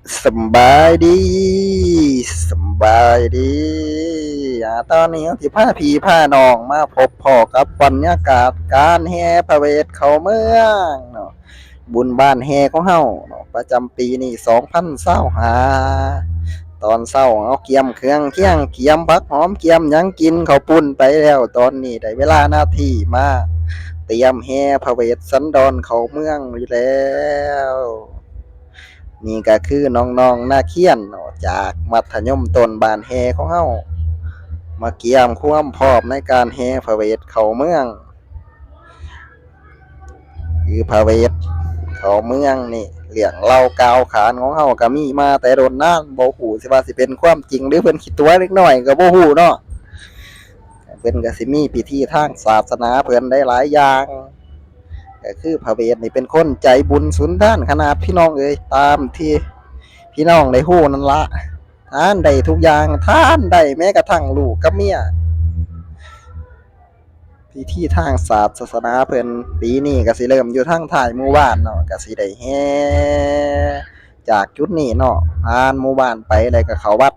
ສຳບາຍດີ ສຳບາຍດີ ອາ ຕອນນີ້ເຮົາຊິພາພີ່ພານ້ອງມາພົບພໍ້ກັບບັນຍາກາດການແຫ່ພະເວດເຂົ້າເມືອງເນາະ, ບຸນບ້ານແຫ່ຂອງເຮົາເນາະ ປະຈຳປີນີ້ ສອງພັນຊາວຫ້າ. ຕອນເຊົ້າເຮົາກຽມເຄື່ອງຄຽງ ກຽມຜັກຫອມ ກຽມຫຍັງກິນ ເຂົ້າປຸ້ນໄປແລ້ວ, ຕອນນີ້ໄດ້ເວລານາທີມາຕຽມແຫ່ພະເວດສັນດອນເຂົ້າເມືອງຢູ່ແລ້ວ. ນີ້ກໍຄືນ້ອງໆນັກຮຽນເນາະ ຈາກມັດທະຍົມຕົ້ນບ້ານແຫ່ຂອງເຮົາ ມາກຽມຄວາມພ້ອມໃນການແຫ່ພະເວດເຂົ້າເມືອງ. ຄືພະເວດເຂົ້າເມືອງນີ້ ເລື່ອງລາວກ່າວຂານຂອງເຮົາກໍມີມາແຕ່ດົນນານ, ບໍ່ຮູ້ຊິວ່າຊິເປັນຄວາມຈິງ ຫຼືເພິ່ນຂີ້ຕົວະເລັກນ້ອຍກໍບໍ່ຮູ້ເນາະ. ເພິ່ນກໍຊິມີພິທີທາງສາສະໜາເພິ່ນໄດ້ຫຼາຍຢ່າງ. ກໍຄືພະເວດນີ້ເປັນຄົນໃຈບຸນສຸນທານຂະໜາດ ພີ່ນ້ອງເອີຍ, ຕາມທີ່ພີ່ນ້ອງໄດ້ຮູ້ນັ້ນລະ, ທ່ານໄດ້ທຸກຢ່າງ, ທ່ານໄດ້ແມ້ກະທັ່ງລູກກັບເມຍ. ພິທີທາງສາສະໜາເພິ່ນປີນີ້ກໍຊິເລີ່ມຢູ່ທາງທ້າຍໝູ່ບ້ານເນາະ, ກໍຊິໄດ້ແຫ່ຈາກຈຸດນີ້ເນາະ ຜ່ານໝູ່ບ້ານໄປ ແລ້ວກໍເຂົ້າວັດ.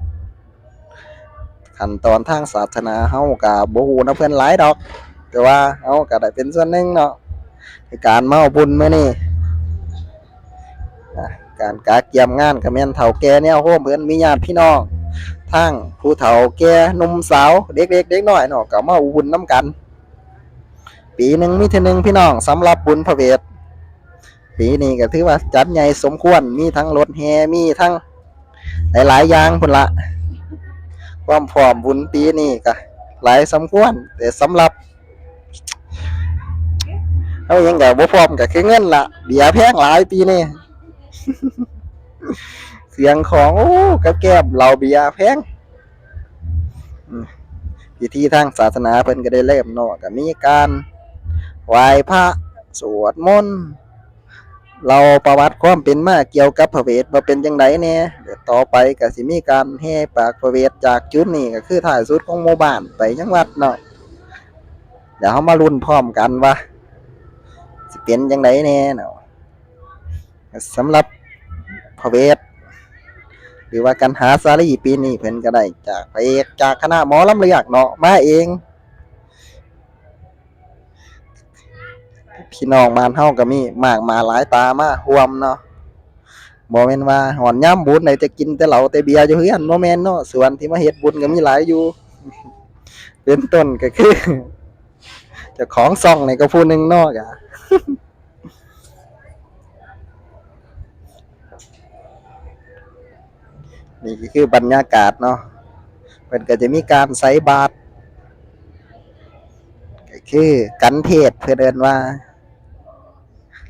ຂັ້ນຕອນທາງສາສະໜາເຮົາກໍບໍ່ຮູ້ນຳເພິ່ນຫຼາຍດອກ, ແຕ່ວ່າເຮົາກໍໄດ້ເປັນສ່ວນໜຶ່ງເນາະ ໃນການມາເອົາບຸນມື້ນີ້. ການກະກຽມງານກໍແມ່ນເຖົ້າແກ່ແນວໂຮມເພິ່ນ, ມີຍາດພີ່ນ້ອງ ທັງຜູ້ເຖົ້າແກ່ ໜຸ່ມສາວ ເດັກເລັກເດັກນ້ອຍເນາະ ກໍມາອຸ້ນນຳກັນ. ປີໜຶ່ງມີເທື່ອໜຶ່ງ ພີ່ນ້ອງ, ສຳລັບບຸນພະເວດ ປີນີ້ກໍຖືວ່າຈັດໃຫຍ່ສົມຄວນ, ມີທັງລົດແຫ່ ມີທັງຫຼາຍໆຢ່າງພຸ້ນລະ. ຄວາມພ້ອມບຸນປີນີ້ກໍຫຼາຍສົມຄວນ, ແຕ່ສຳລັບເຮົາຍັງກໍບໍ່ພ້ອມ ກໍຄືເງິນລະ, ເບຍແພງຫຼາຍປີນີ້. ເຄື່ອງຂອງ ໂອ້ ກັບແກ້ມ ເຫຼົ້າເບຍແພງ. ອືມ ພິທີທາງສາສະໜາເພິ່ນກໍໄດ້ເລີ່ມເນາະ, ກໍມີການໄຫວ້ພະ ສວດມົນ ເລົ່າປະຫວັດຄວາມເປັນມາກ່ຽວກັບພະເວດວ່າເປັນຈັ່ງໃດແດ່. ແລະ ຕໍ່ໄປກໍຊິມີການແຫ່ປາກພະເວດຈາກຈຸດນີ້ ກໍຄືທ້າຍສຸດຂອງໝູ່ບ້ານໄປຍັງວັດເນາະ. ດຽວເຮົາມາລຸ້ນພ້ອມກັນວ່າຊິເປັນຈັ່ງໃດແດ່ເນາະ. ສຳລັບພະເວດ ຫຼືວ່າກັນຫາສາລີ ປີນີ້ເພິ່ນກໍໄດ້ຈາກພະເອກຈາກຄະນະໝໍລຳເລືອກເນາະ ມາເອງ. ພີ່ນ້ອງບ້ານເຮົາກໍມີມາກມາຍຫຼາຍຕາມາຮ່ວມເນາະ, ບໍ່ແມ່ນວ່າຮອດຍາມບຸນໄດ້ແຕ່ກິນແຕ່ເຫຼົ້າແຕ່ເບຍຢູ່ເຮືອນ, ບໍ່ແມ່ນເນາະ, ສ່ວນທີ່ມາເຮັດບຸນກໍມີຫຼາຍຢູ່. ເປັນຕົ້ນກໍຄືເຈົ້າຂອງຊ່ອງນີ້ກໍຜູ້ໜຶ່ງເນາະ, ກະ ນີ້ກໍຄືບັນຍາກາດເນາະ, ເພິ່ນກໍຈະມີການໃສ່ບາດ ກໍຄືກັນເພດ ເພິ່ນເອີ້ນວ່າ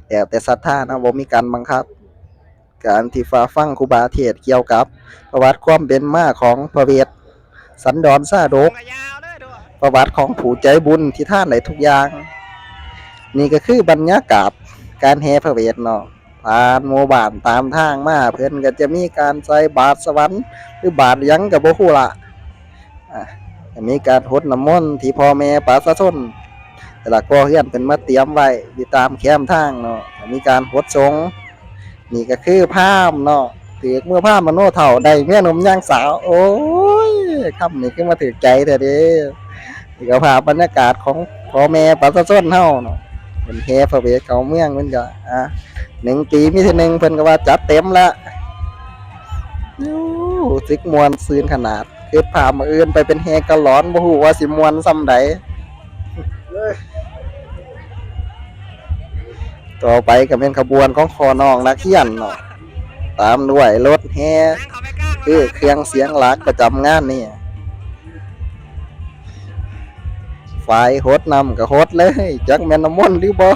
ແລ້ວແຕ່ສັດທາເນາະ, ບໍ່ມີການບັງຄັບ. ການທີ່ຟັງຄູບາເທດກ່ຽວກັບປະຫວັດຄວາມເປັນມາຂອງພະເວດ ສັນດອນຊາດົກ, ປະຫວັດຂອງຜູ້ໃຈບຸນທີ່ທານໄດ້ທຸກຢ່າງ. ນີ້ກໍຄືບັນຍາກາດການແຫ່ພະເວດເນາະ, ຜ່ານໝູ່ບ້ານຕາມທາງມາ ເພິ່ນກໍຈະມີການໃສ່ບາດສະຫວັນ ຫຼືບາດຫຍັງກໍບໍ່ຮູ້ລະ. ອ່າ ກໍມີການຫົດນ້ຳມົນທີ່ພໍ່ແມ່ປະຊາຊົນແຕ່ລະຄົວເຮືອນເພິ່ນມາຕຽມໄວ້ຢູ່ຕາມແຄມທາງເນາະ, ກໍມີການຫົດສົງ. ນີ້ກໍຄືພາມເນາະ, ຖືກເມື່ອພາມມະໂນເຖົ້າ ໄດ້ເມຍໜຸ່ມຍ່າງສາວ. ໂອ້ຍ ຄຳນີ້ຄືມາຖືກໃຈແທ້ເດ້. ນີ້ກໍພາບບັນຍາກາດຂອງພໍ່ແມ່ປະຊາຊົນເຮົາເນາະ, ເພິ່ນແຫ່ພະເວດເຂົ້າເມືອງ, ເພິ່ນກໍ ອ່າ ໜຶ່ງປີມີເທື່ອໜຶ່ງ, ເພິ່ນກໍວ່າຈັດເຕັມລະ. ໂອ້ ຮູ້ສຶກມ່ວນຊື່ນຂະໜາດ, ຄິດພາບມື້ອື່ນໄປເປັນແຫ່ກະຫຼອນ ບໍ່ຮູ້ວ່າຊິມ່ວນສ່ຳໃດ. ຕໍ່ໄປກໍແມ່ນຂະບວນຂອງພໍ່ນ້ອງນັກຮຽນເນາະ, ຕາມດ້ວຍລົດແຫ່ ຄືເຄື່ອງສຽງຫຼັກປະຈຳງານນີ້. ຝ່າຍຫົດນ້ຳກໍຫົດເລີຍ, ຈັກແມ່ນນ້ຳມົນຫຼືບໍ່.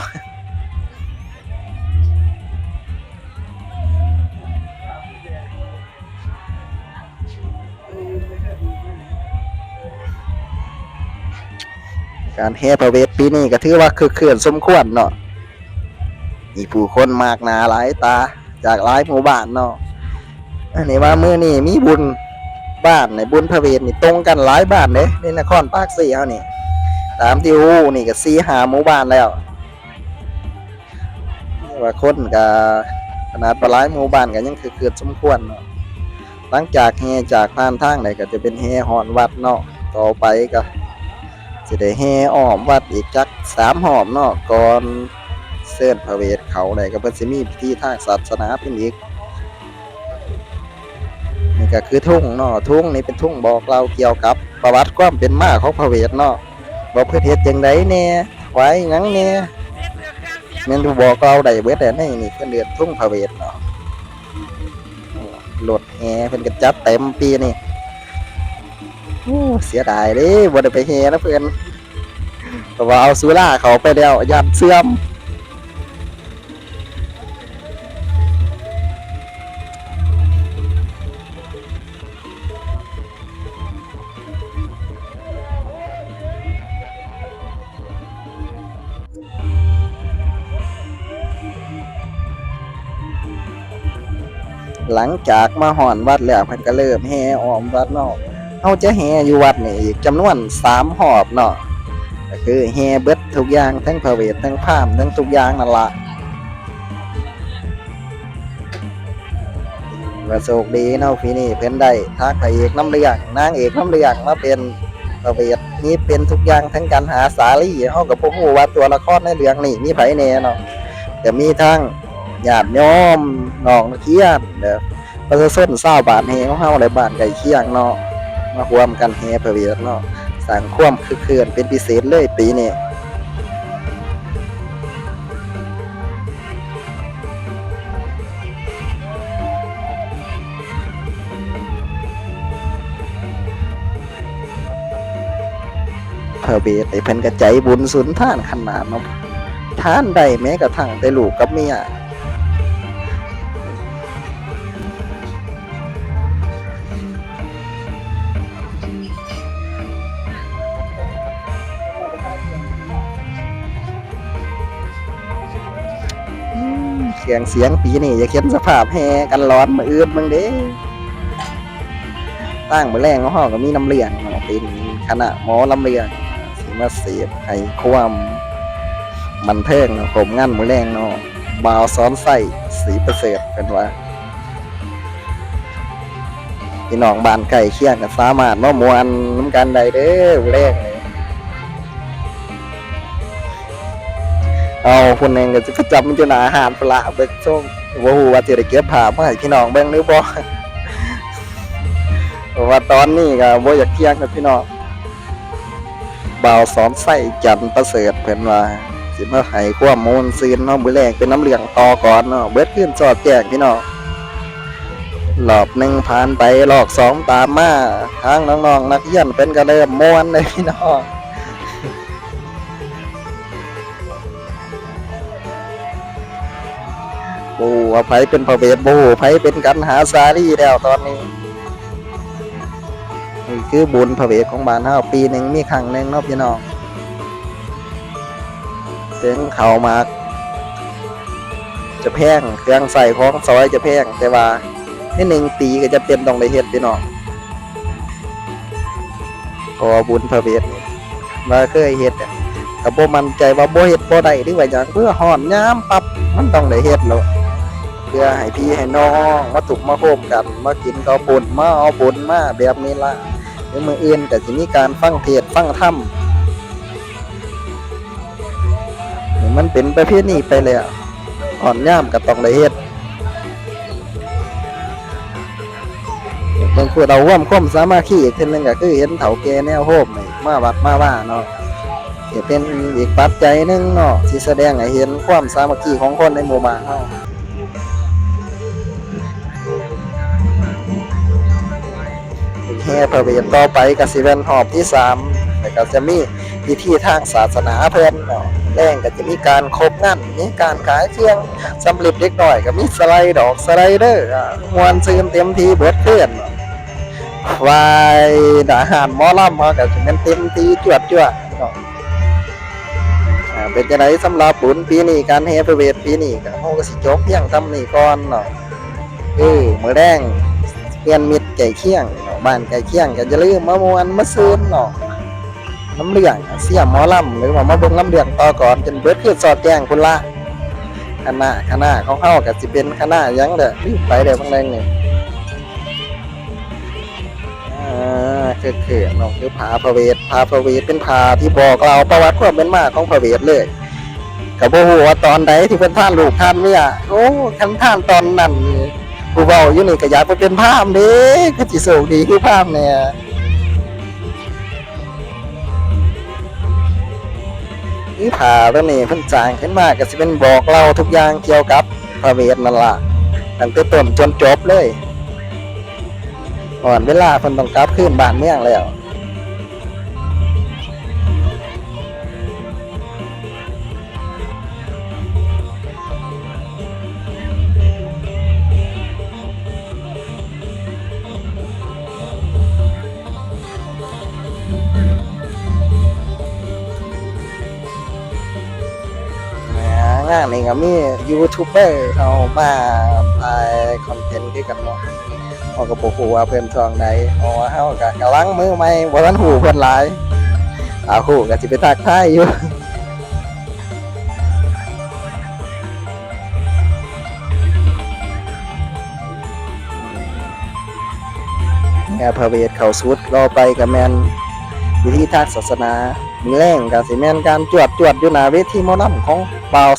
ການແຫ່ພະເວດປີນີ້ກໍຖືວ່າຄຶກຄື້ນສົມຄວນເນາະ, ມີຜູ້ຄົນມາກໜ້າຫຼາຍຕາຈາກຫຼາຍໝູ່ບ້ານເນາະ. ອັນນີ້ວ່າມື້ນີ້ມີບຸນບ້ານ ໃນບຸນພະເວດນີ້ຕົງກັນຫຼາຍບ້ານເດ້ ໃນນະຄອນປາກເຊເຮົານີ້, ຕາມທີ່ຮູ້ນີ້ກໍສີ່ຫ້າໝູ່ບ້ານແລ້ວ. ແຕ່ວ່າຄົນກໍ ຂະໜາດວ່າຫຼາຍໝູ່ບ້ານກໍຍັງຄຶກຄື້ນສົມຄວນເນາະ. ຫຼັງຈາກແຫ່ຈາກຜ່ານທາງໄດ້ ກໍຈະເປັນແຫ່ຮອດວັດເນາະ. ຕໍ່ໄປກໍຊິໄດ້ແຫ່ອ້ອມວັດອີກຈັກສາມຮອບເນາະ ກ່ອນເຊີນພະເວດເຂົ້າໄດ້ ກໍເພິ່ນຊິມີພິທີທາງສາສະໜາເພິ່ນອີກ. ນີ້ກໍຄືທຸງເນາະ, ທຸງນີ້ເປັນທຸງບອກເລົ່າກ່ຽວກັບປະຫວັດຄວາມເປັນມາຂອງພະເວດເນາະ ວ່າເພິ່ນເຮັດຈັ່ງໃດແດ່ ຖວາຍຫຍັງແດ່ ແມ່ນຜູ້ບອກເລົ່າໄດ້ເບິດແຫຼະ. ໃນນີ້ເພິ່ນເອີ້ນທຸງພະເວດເນາະ. ໂອ້ ລົດແຫ່ເພິ່ນກໍຈັດເຕັມປີນີ້. ໂອ້ ເສຍດາຍເດ້ ບໍ່ໄດ້ໄປແຫ່ນຳເພິ່ນ ເພາະວ່າເອົາສຸລາເຂົ້າໄປແລ້ວ ຢ້ານເສື່ອມ. ຫຼັງຈາກມາຮອດວັດແລ້ວ ເພິ່ນກໍເລີ່ມແຫ່ອ້ອມວັດເນາະ. ເຮົາຈະແຫ່ຢູ່ວັດນີ້ອີກຈຳນວນສາມຮອບເນາະ ກໍຄືແຫ່ເບິດທຸກຢ່າງ ທັງພະເວດ ທັງພາມ ທັງທຸກຢ່າງນັ້ນລະ. ວ່າໂຊກດີເນາະ ປີນີ້ເພິ່ນໄດ້ທັງພະເອກນຳເລື່ອງ ນາງເອກນຳເລື່ອງມາເປັນພະເວດ ມີເປັນທຸກຢ່າງ ທັງກັນຫາສາລີ. ເຮົາກໍບໍ່ຮູ້ວ່າຕົວລະຄອນໃນເລື່ອງນີ້ມີໃຜແດ່ເນາະ, ກໍມີທັງຍາດໂຍມ ນ້ອງນັກຮຽນ ແລະ ປະຊາຊົນຊາວບ້ານແຫ່ຂອງເຮົາ ແລະ ບ້ານໃກ້ຄຽງເນາະ ມາຮ່ວມກັນແຫ່ພະເວດເນາະ, ສ້າງຄວາມຄຶກຄື້ນເປັນພິເສດເລີຍປີນີ້. ພະເວດນີ້ເພິ່ນກໍໃຈບຸນສຸນທານຂະໜາດເນາະ, ທານໄດ້ແມ້ກະທັ່ງແຕ່ລູກກັບເມຍ. ອືມ ເຄື່ອງສຽງປີນີ້ ຢາກເຫັນສະພາບແຫ່ກັນຫຼອນມື້ອື່ນເບິ່ງເດ້. ທາງມື້ແລງຂອງເຮົາກໍມີນຳເລື່ອງເນາະ, ເປັນຄະນະໝໍລຳເລື່ອງ ຊິມາເສບໃຫ້ຄວາມບັນເທີງເນາະ, ໂຮມງານມື້ແລງເນາະ. ບ່າວສອນໄຊ ສີປະເສີດ ເພິ່ນວ່າ ພີ່ນ້ອງບ້ານໃກ້ຄຽງກໍສາມາດມາມ່ວນນຳກັນໄດ້ເດີມື້ແລງນີ້. ເອົາ ຜູ້ໜຶ່ງກໍຊິປະຈຳຢູ່ໜ້າຮ້ານພຸ້ນລະ ເບິ່ງຊົງ ບໍ່ຮູ້ວ່າຊິໄດ້ເກັບພາບມາໃຫ້ພີ່ນ້ອງເບິ່ງຫຼືບໍ່ ເພາະວ່າຕອນນີ້ກໍບໍ່ຢາກທ່ຽງກັບພີ່ນ້ອງ. ບ່າວສອນໄຊ ຈັນປະເສີດ ເພິ່ນວ່າຊິມາໃຫ້ຄວາມມ່ວນຊື່ນເນາະ, ມື້ແລງເປັນນຳເລື່ອງຕໍ່ກ່ອນເນາະ, ເບິດຄືນສອດແຈ້ງພີ່ນ້ອງ. ລອບໜຶ່ງຜ່ານໄປ ລອບສອງຕາມມາ, ທາງນ້ອງໆນັກຮຽນເພິ່ນກໍເລີ່ມມ່ວນເດ້ພີ່ນ້ອງ. ບໍ່ຮູ້ວ່າໃຜເປັນພະເວດ ບໍ່ຮູ້ໃຜເປັນກັນຫາສາລີແລ້ວຕອນນີ້. ນີ້ຄືບຸນພະເວດຂອງບ້ານເຮົາ ປີໜຶ່ງມີຄັ້ງໜຶ່ງເນາະພີ່ນ້ອງ. ເຖິງເຂົ້າໝາກຈະແພງ ເຄື່ອງໃຊ້ຂອງສອຍຈະແພງ ແຕ່ວ່າໃນໜຶ່ງປີກໍຈຳເປັນຕ້ອງໄດ້ເຮັດພີ່ນ້ອງ. ເພາະວ່າບຸນພະເວດນີ້ ວ່າເຄີຍເຮັດ ກໍບໍ່ໝັ້ນໃຈວ່າບໍ່ເຮັດບໍ່ໄດ້ ຫຼືວ່າຫຍັງ, ເພື່ອຮອດຍາມປັບ ມັນຕ້ອງໄດ້ເຮັດໂລດ ເພື່ອໃຫ້ພີ່ໃຫ້ນ້ອງມາທຸມມາໂຮມກັນ ມາກິນເຂົ້າປຸ້ນ ມາເອົາບຸນມາແບບນີ້ລະ. ແຕ່ມື້ອື່ນກໍຊິມີການຟັງເທດຟັງທຳ ນີ້ມັນເປັນປະເພນີໄປແລ້ວ, ຮອດຍາມກໍຕ້ອງໄດ້ເຮັດ. ເບິ່ງ ເພື່ອເອົາຮວມຄວາມສາມັກຄີອີກເທື່ອໜຶ່ງ ກໍຄືເຫັນເຖົ້າແກ່ແນວໂຮມນີ້ມາວັດມາວາເນາະ, ຊິເປັນອີກປັດໄຈໜຶ່ງເນາະ ທີ່ສະແດງໃຫ້ເຫັນຄວາມສາມັກຄີຂອງຄົນໃນໝູ່ບ້ານເຮົາ. ແຫ່ພະເວດຕໍ່ໄປກໍຊິແມ່ນຮອບທີສາມ ແລ້ວກໍຈະມີພິທີທາງສາສະໜາເພິ່ນເນາະ, ແລງກໍຈະມີການຄົບງັນ ມີການຂາຍເຄື່ອງສຳລິດເດັກນ້ອຍ ກໍມີສະໄລດອກສະໄລເດີ ອ່າ ມ່ວນຊື່ນເຕັມທີ່ເບິດຄືນ. ວາຍ ອາຫານໝໍລຳເຮົາກໍຊິແມ່ນເຕັມທີ່ຈວດໆເນາະ. ອ່າ ເປັນຈັ່ງໃດສຳລັບບຸນປີນີ້ ການແຫ່ພະເວດປີນີ້ ກໍເຮົາກໍຊິຈົບພຽງສ່ຳນີ້ກ່ອນເນາະ. ເອີ ມື້ແລງເພື່ອນມິດໃກ້ຄຽງເນາະ ບ້ານໃກ້ຄຽງ ກໍຢ່າລືມມາມ່ວນມາຊື່ນເນາະ ນຳເລື່ອງເຊຍໝໍລຳ ຫຼືວ່າມາເບິ່ງລຳເລື່ອງຕໍ່ກ່ອນ ຈົນເບິດຄືນສອດແຈ້ງພຸ້ນລະ. ໃຜ ຄະນະ ຄະນະຂອງເຮົາກໍຊິເປັນຄະນະຫຍັງແຫຼະ ລືມໄປແລ້ວບາງແດງນີ້. ອ່າ ຄື ຄືເນາະ ຄືຜ້າພະເວດ ຜ້າພະເວດເປັນຜ້າທີ່ບອກເລົ່າປະຫວັດຄວາມເປັນມາຂອງພະເວດເລີຍ. ກໍບໍ່ຮູ້ວ່າຕອນໃດທີ່ເພິ່ນທານລູກທານເມຍ. ໂອ້ ຄັນທານຕອນນັ້ນນີ້ ຜູ້ເວົ້າຢູ່ນີ້ກໍຢາກໄປເປັນພາມເດ້ ຄືຊິໂຊກດີຄືພາມແດ່. ຄືຜ້າຕົວນີ້ເພິ່ນສ້າງຂຶ້ນມາກໍຊິແມ່ນບອກເລົ່າທຸກຢ່າງກ່ຽວກັບພະເວດນັ້ນລະ ຕັ້ງແຕ່ຕົ້ນຈົນຈົບເລີຍ. ຮອດເວລາເພິ່ນຕ້ອງກັບຄືນບ້ານເມືອງແລ້ວ. ອ່າ ງານນີ້ກໍມີຢູທູບເບີເຮົາມາຖ່າຍຄອນເທັນຄືກັນເນາະ. ເຮົາກໍບໍ່ຮູ້ວ່າເພິ່ນຊ່ອງໃດ ເພາະວ່າເຮົາກໍກຳລັງມືໃໝ່ ບໍ່ທັນຮູ້ເພິ່ນຫຼາຍ. ຖ້າຮູ້ກໍຊິໄປທັກທາຍຢູ່. ແຫ່ພະເວດເຂົ້າສຸດ ຕໍ່ໄປກໍແມ່ນພິທີທາງສາສະໜາ. ມື້ແລງກໍຊິແມ່ນການຈວດໆຢູ່ໜ້າເວທີໝໍລຳຂອງບ່າວ